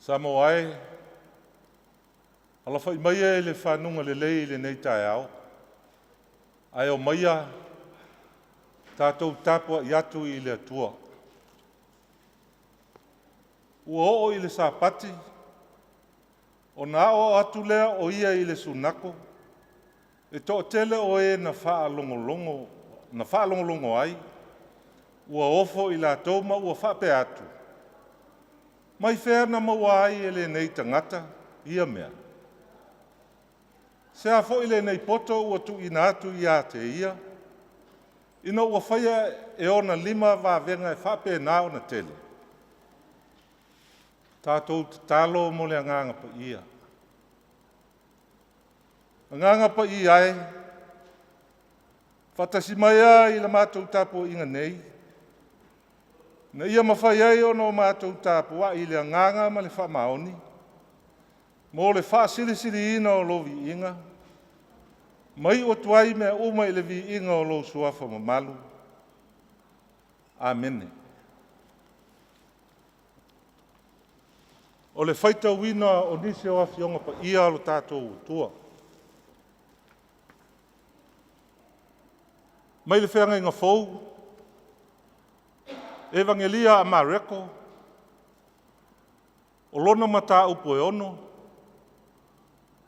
Samoa e, alafai maia i le fanuga lelei i lenei taeao, ae omaia tatou tapuai atu i le Atua. Ua oo i le Sapati, ona aoao atu lea o ia i le sunako, e toatele o e na faalogologo ai, ua ofo i latou ma ua faapea atu, “Mai fea na maua ai e lenei tagata ia mea? Se a foi lenei poto ua tuuina atu ia te ia, ina ua faia e ona lima vavega e faapena ona tele?” Tatou tatalo mo le Agaga Paia. Agaga Paia e, faatasi maia i le matou tapuaiga nei, ina ia mafai ai ona matou tapuai i le agaga ma le faamaoni mo le faasilisiliina o lou viiga, ma iu atu ai mea uma i le viiga o lou Suafa mamalu. Amene. O le faitauina o nisi o Afioga Paia a lo tatou Atua. Mai le Feagaiga Fou, Evagelia a Mareko, o lona mataupu e 6, ou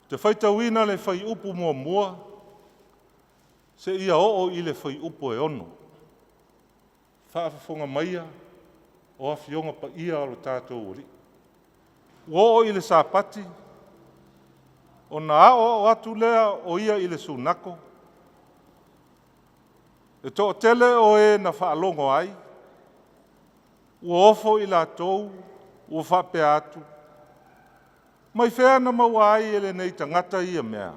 te faitauina le fuaiupu 1 seia oo i le fuaiupu e 6. Faafofoga maia o Afioga Paia a lo tatou Alii. Ua oo i le Sapati, ona aoao atu lea o ia i le sunako, e toatele o e na faalogo ai, ua ofo i latou ua faapea atu, “Mai fea na maua ai e lenei tagata ia mea?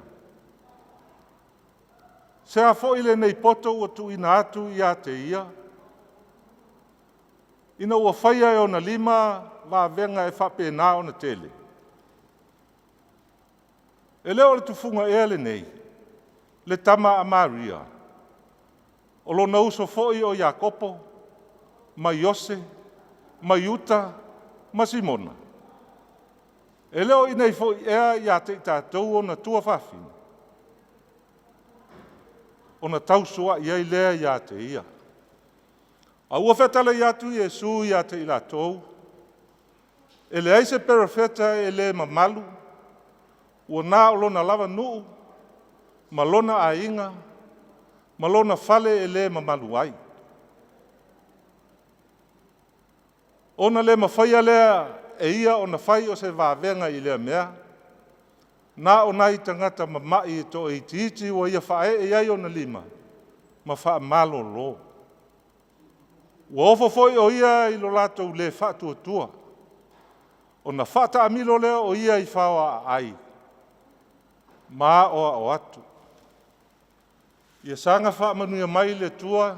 Se a foi lenei poto ua tuuina atu ia te ia, ina ua faia e ona lima vavega e faapena ona tele? E le o le tufuga ea lenei, le tama a Maria? O lona uso foi o Iakopo ma Iose ma Iuta ma Simona? E le o i inei foi ea ia te i tatou ona tuafafine?” Ona tausuai ai lea ia te ia. A ua fetalai atu Iesu ia te i latou, “E leai se perofeta e le mamalu ua na o lona lava nuu ma lona aiga ma lona fale e le mamalu ai.” Ona le mafaia lea e ia ona fai o se vavega i lea mea, na o nai tagata mamai e toaitiiti ua ia faaee i ai ona lima ma faamalolo. Ua ofo foi o ia i lo latou le faatuatua, ona faataamilo lea o ia i faoaaai ma aoao atu. Ia saga faamanuia mai le Atua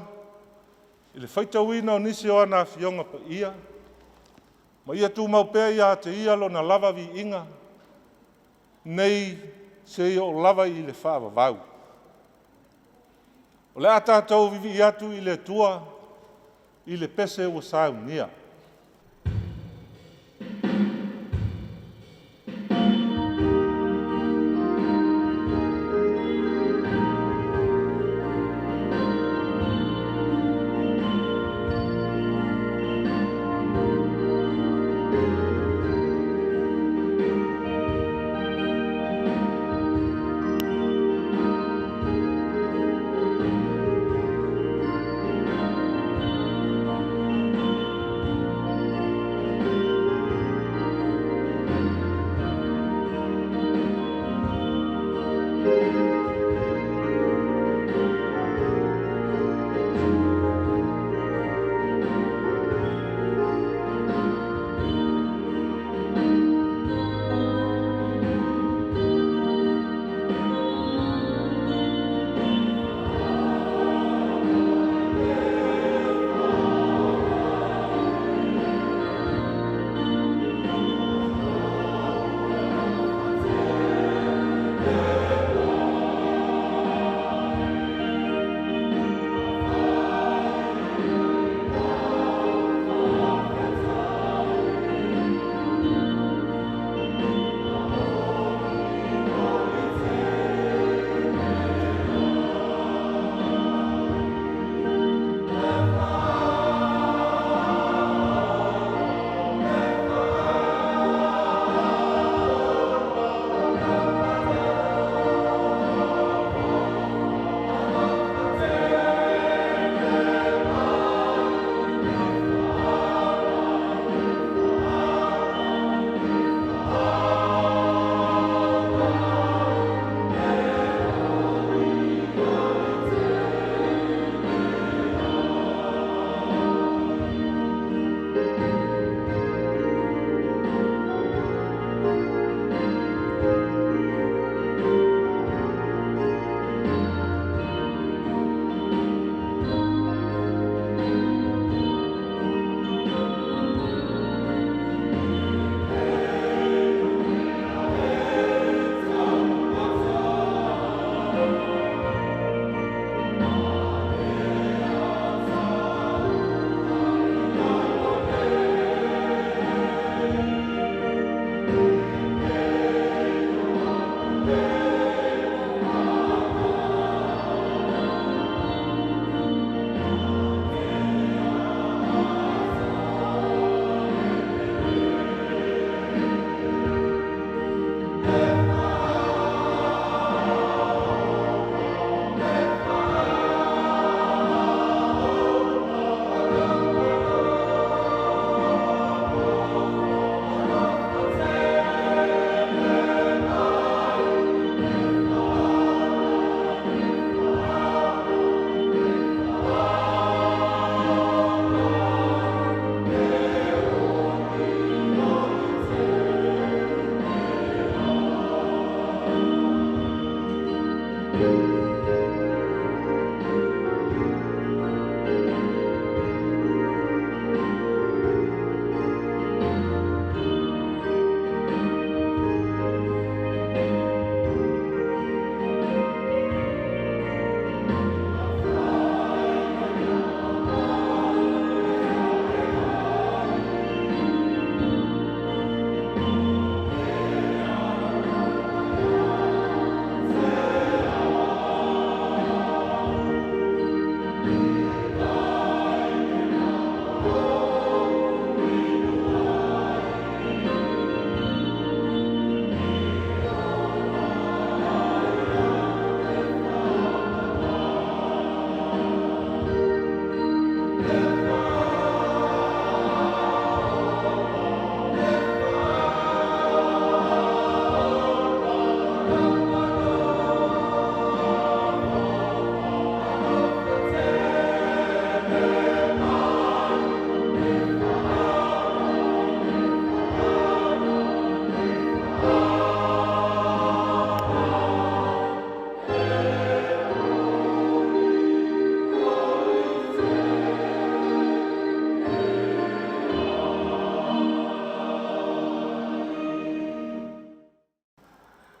i le faitauina o nisi o ana Afioga Paia, ma ia tumau pea ia te Ia Lona lava viiga, nei seia oo lava i le faavavau. O le a tatou vivii atu i le Atua i le pese ua saunia.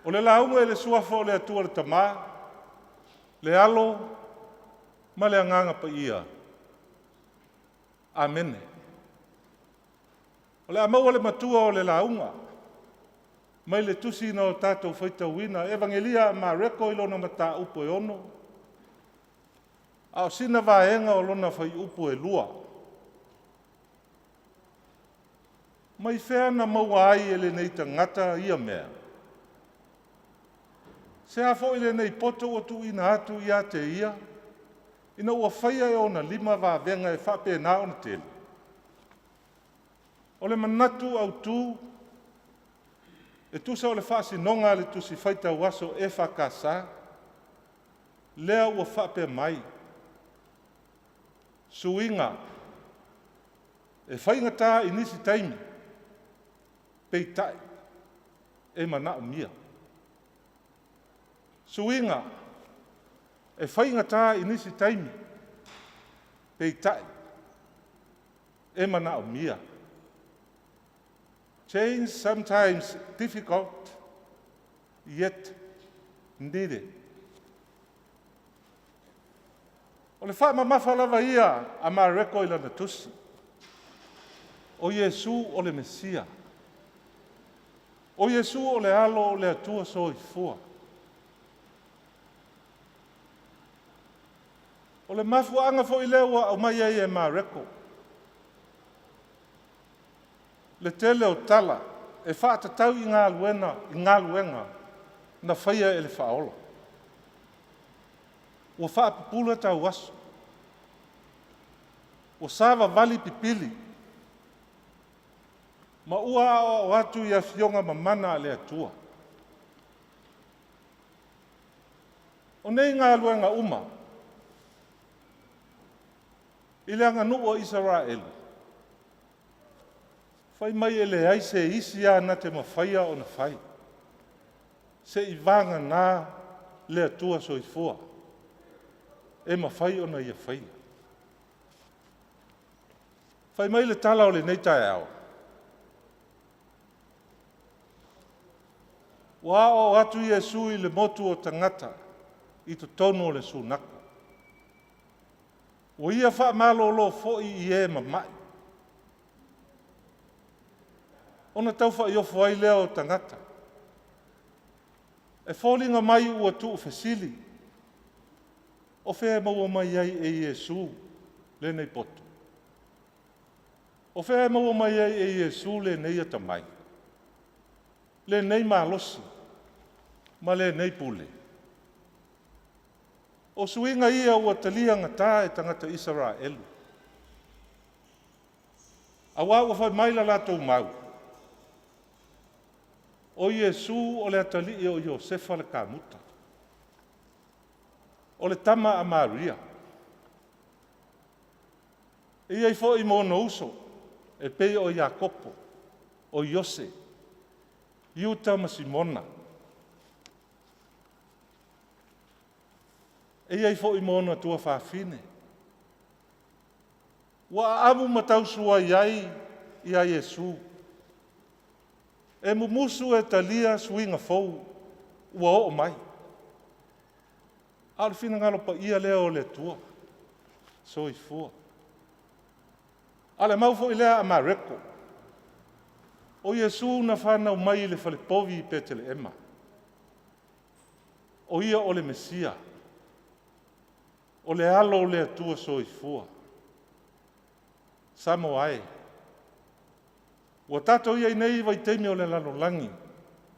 O le lauga i le suafa o le Atua le Tamā, le Alo ma le Agaga Paia. Amene. O le a maua le matua o le lauga mai le tusi na o tatou faitauina, Evagelia a Mareko i lona mataupu e 6, a o sina vaega o lona fuaiupu e 2. Mai fea na maua ai e lenei tagata ia mea? Se a foi lenei poto ua tuuina atu ia te ia, ina ua faia e ona lima vavega e faapena ona tele? O le manatu autu, e tusa o le faasinoga a le Tusi Faitau Aso EFKS, lea ua faapea mai, suiga e faigata i nisi taimi, peitai e manaomia. Suiga e faigata i nisi taimi, peitai e manaomia. Change sometimes difficult, yet needed. O le faamamafa lava ia a Mareko i lana tusi, o Iesu o le Mesia. O Iesu o le alo o le Atua soifua. O le mafuaaga foi lea ua aumai ai e Mareko le tele o tala e faatatau i galuega na faia e le Faaola. Ua faapupula tauaso, ua savavali pipili, ma ua aoao atu i Afioga mamana a le Atua. O nei galuega uma i le aganuu a Isaraelu, fai mai e leai se isi na te mafaia ona fai, seivagana le Atua Soifua e mafai ona Ia faia. Fai mai le tala o lenei taeao, ua aoao atu Iesu i le motu o tagata i totonu o le Sunako. Ua ia faamalolo foi i e mamai, ona tau faiofo ai lea o tagata. E foliga mai ua tuufesili, o fea e maua mai ai e Iesu lenei poto? O fea e maua mai ai e Iesu lenei atamai, lenei malosi ma lenei pule? O suiga ia ua talia gata e tagata Isaraelu, aua ua fai mai la latou mau, o Iesu o le atalii o Iosefa le kamuta, o le tama a Maria. E i ai foi ma ona uso e pei o Iakopo, o Iose, Iuta ma Simona. E i ai foi ma ona tuafafine. Ua aamu ma tausuai ai ia Iesu. E mumusu e talia suiga fou ua oo mai. A o le finagalo paia lea o le Atua. Soifua. A o le mau foi lea a Mareko, o Iesu na fanau mai i le falepovi i Petelehema. O ia o le Mesia, o le alo o le Atua Soifua. Samoa e, ua tatou i ai nei i vaitaimi o le lalolagi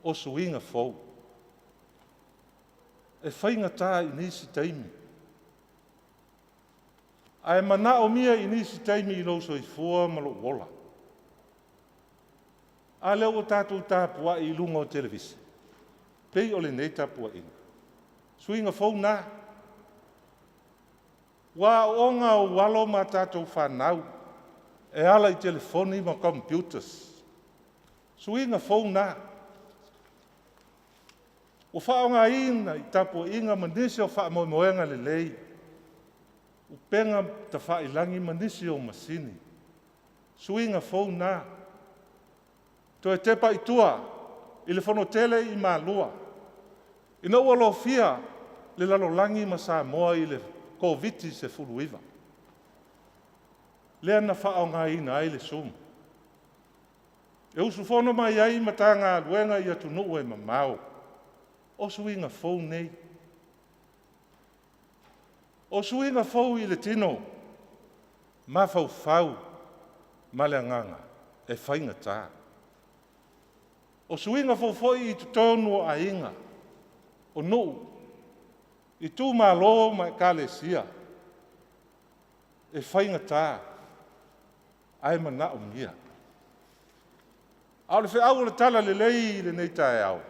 o suiga fou. E faigata i nisi taimi, ae manaomia i nisi taimi i lou soifua ma lou ola. A lea ua tatou tapuai i luga o televise, pei o lenei tapuaiga. Suiga fou na. Ua aooga ou alo ma tatou fanau e ala i telefoni ma computers. Suiga fou na. Ua faaaogaina i tapuaiga ma nisi o faamoemoega lelei, upega tafailagi ma nisi o masini. Suiga fou na. Toe tepa i tua i le Fonotele i Malua. Ina ua lofia le lalolagi ma Samoa i le Koviti-19, lea na faaaogaina ai le Zoom e usufono mai ai Matagaluega i atunuu e mamao. O suiga fou nei. O suiga fou i le tino, mafaufau ma le agaga e faigata. O suiga fou foi i totonu o aiga, o nuu, itumalo ma Ekalesia, e faigata ae manaomia. A o le feau o le talalelei i lenei taeao,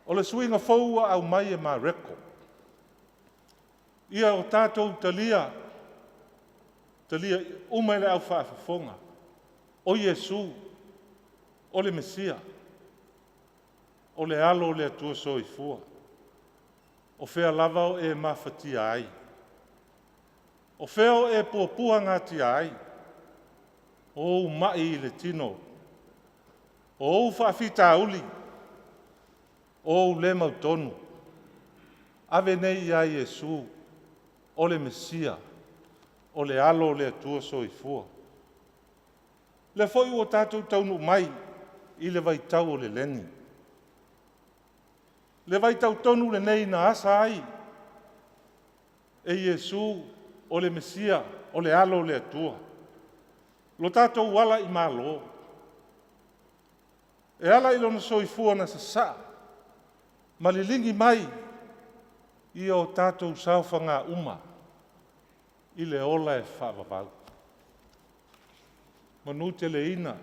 o le suiga fou ua aumai e Mareko, ia o tatou talia, talia uma e le aufaafofoga, o Iesu o le Mesia, o le Alo o le Atua Soifua. O fea lava o e mafatia ai? O fea o e puapuagatia ai? O ou mai i le tino, o ou faafitauli, o ou le mautonu, ave nei ia Iesu, o le Mesia, o le Alo o le Atua Soifua. O lea foi ua tatou taunuu mai i le vaitau o le leni, le vaitau tonu lenei na asa ai e Iesu o le Mesia, o le Alo o le Atua, lo tatou ala i malo, e ala i lona soifua na sasaa ma liligi mai ia o tatou saofaga uma i le ola e faavavau. Manuteleina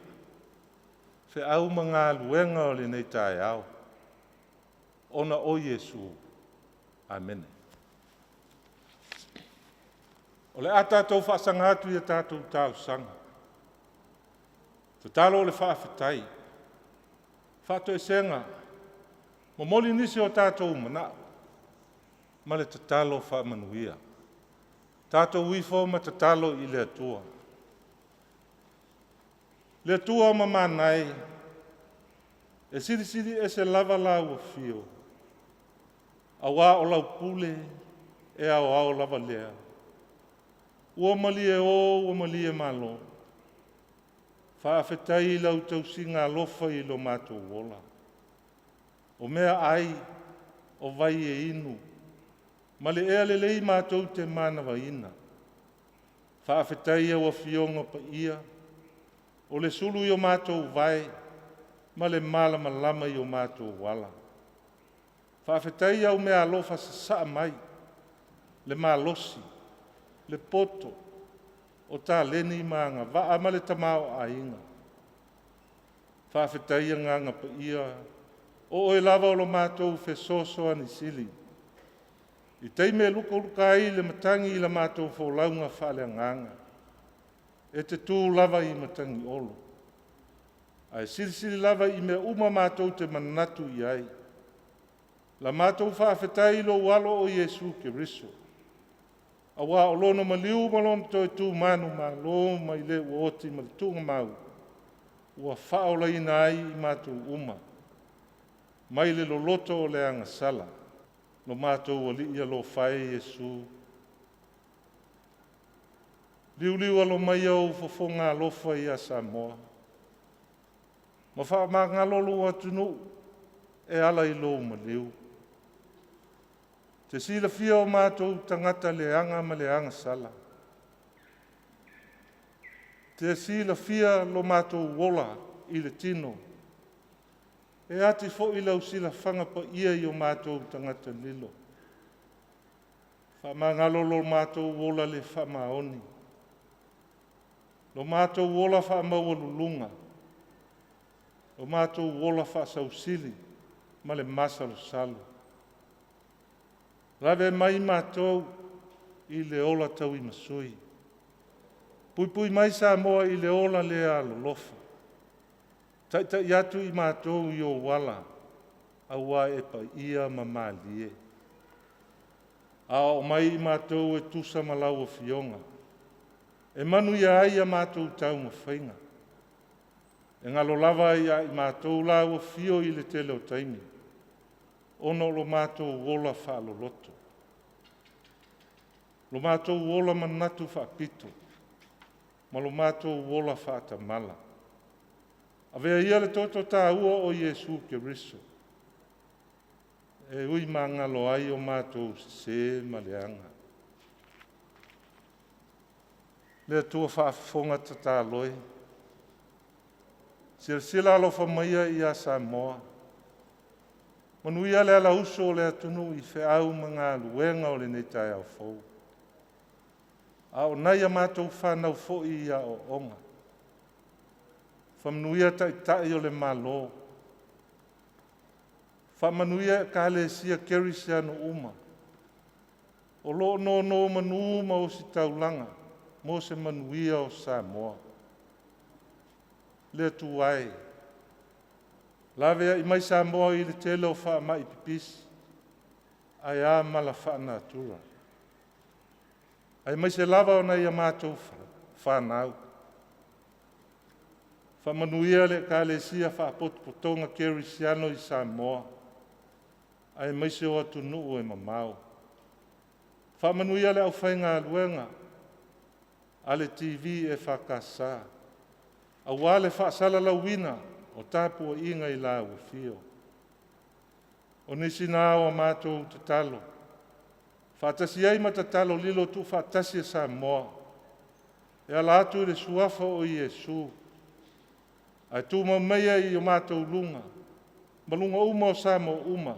feau ma galuega o lenei taeao, ona o Iesu. Amene. O le a tatou faasaga atu i a tatou talosaga, tatalo o le faafetai, faatoesega, momoli nisi o tatou manao ma le tatalo faamanuia. Tatou ifo ma tatalo i le Atua. Le Atua mamana e, e silisili ese lava lau afio, aua o lau pule e aoao lava lea. Ua malie o ua malie Malo, faafetai i lau tausiga alofa i lo matou ola. O meaai, o vai e inu, ma le ea lelei matou te manavaina. Faafetai i au Afioga Paia, o le sulu i o matou vae ma le malamalama i o matou ala. Faafetai i au meaalofa sasaa mai, le malosi, le poto, o taleni ma agavaa ma le tamaoaiga. Faafetai Agaga Paia, o oe lava o lo matou fesoasoani sili i taimi e lukaluka ai le matagi i la matou folauga faaleagaga, e te tu lava i matagiolo, ae silisili lava i mea uma matou te manatu i ai. La matou faafetai i lou Alo o Iesu Keriso, aua o lona maliu ma lona toe tu manumalo mai le ua oti ma le tuugamau, ua faaolaina ai i matou uma mai le loloto o le agasala. Lo matou Alii alofa e Iesu, liuliu alo maia ou fofoga alofa ia Samoa, ma faamagalo lou atunuu e ala i lou maliu. E te silafia o matou tagata leaga ma le agasala. E te silafia lo matou ola i le tino, e ati foi lau silafaga paia i o matou tagata lilo. Faamagalo lo matou ola le faamaoni, lo matou ola faamaualuluga, lo matou ola faasausili ma le masalosalo. Lavea mai matou i le ola tauimasui. Puipui mai Samoa i le ola le alolofa. Taitai atu i matou i ou ala, aua e paia ma malie. Aoao mai i matou e tusa ma lau Afioga, e manuia ai a matou taumafaiga. E galo lava ia i matou lau afio i le tele o taimi. ona o lo matou ola faaloloto, lo matou ola manatu faapito, ma lo matou ola faatamala. Avea ia le toto taua o Iesu Keriso e ui magalo ai o matou sesē ma leaga. Le Atua faafofoga tatalo e, silasila alofa maia ia Samoa, manuia le alausu o le atunuu i feau ma galuega o lenei taeao fou. A o nai a matou fanau foi i aoaoga, faamanuia Taitai o le Malo, faamanuia Ekalesia Kerisiano uma o lo o nonomanu ma ositaulaga mo se manuia o Samoa. Le Atua e, laveai mai Samoa i le tele o faamai pipisi, ae a mala faalenatura, aemaise lava o nai a matou fanau. Faamanuia le Ekalesia Faapotopotoga Kerisiano i Samoa, aemaise o atunuu e mamao. Faamanuia le aufaigaluega a le TV EFKS, aua le faasalalauina o tapuaiga i la ua afio. O nisi na o a matou tatalo, faatasi ai ma tatalo lilo tuufaatasi a Samoa, e ala atu i le suafa o Iesu, ae tumau maia i o matou luga ma luga uma o Samoa uma,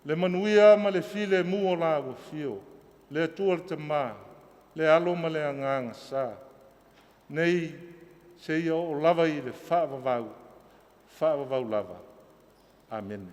le manuia ma le filemu o la ua afio, le Atua le Tama, le Alo ma le Agaga Sa, nei seia oo lava i le faavavau, faavavau lava. Amene.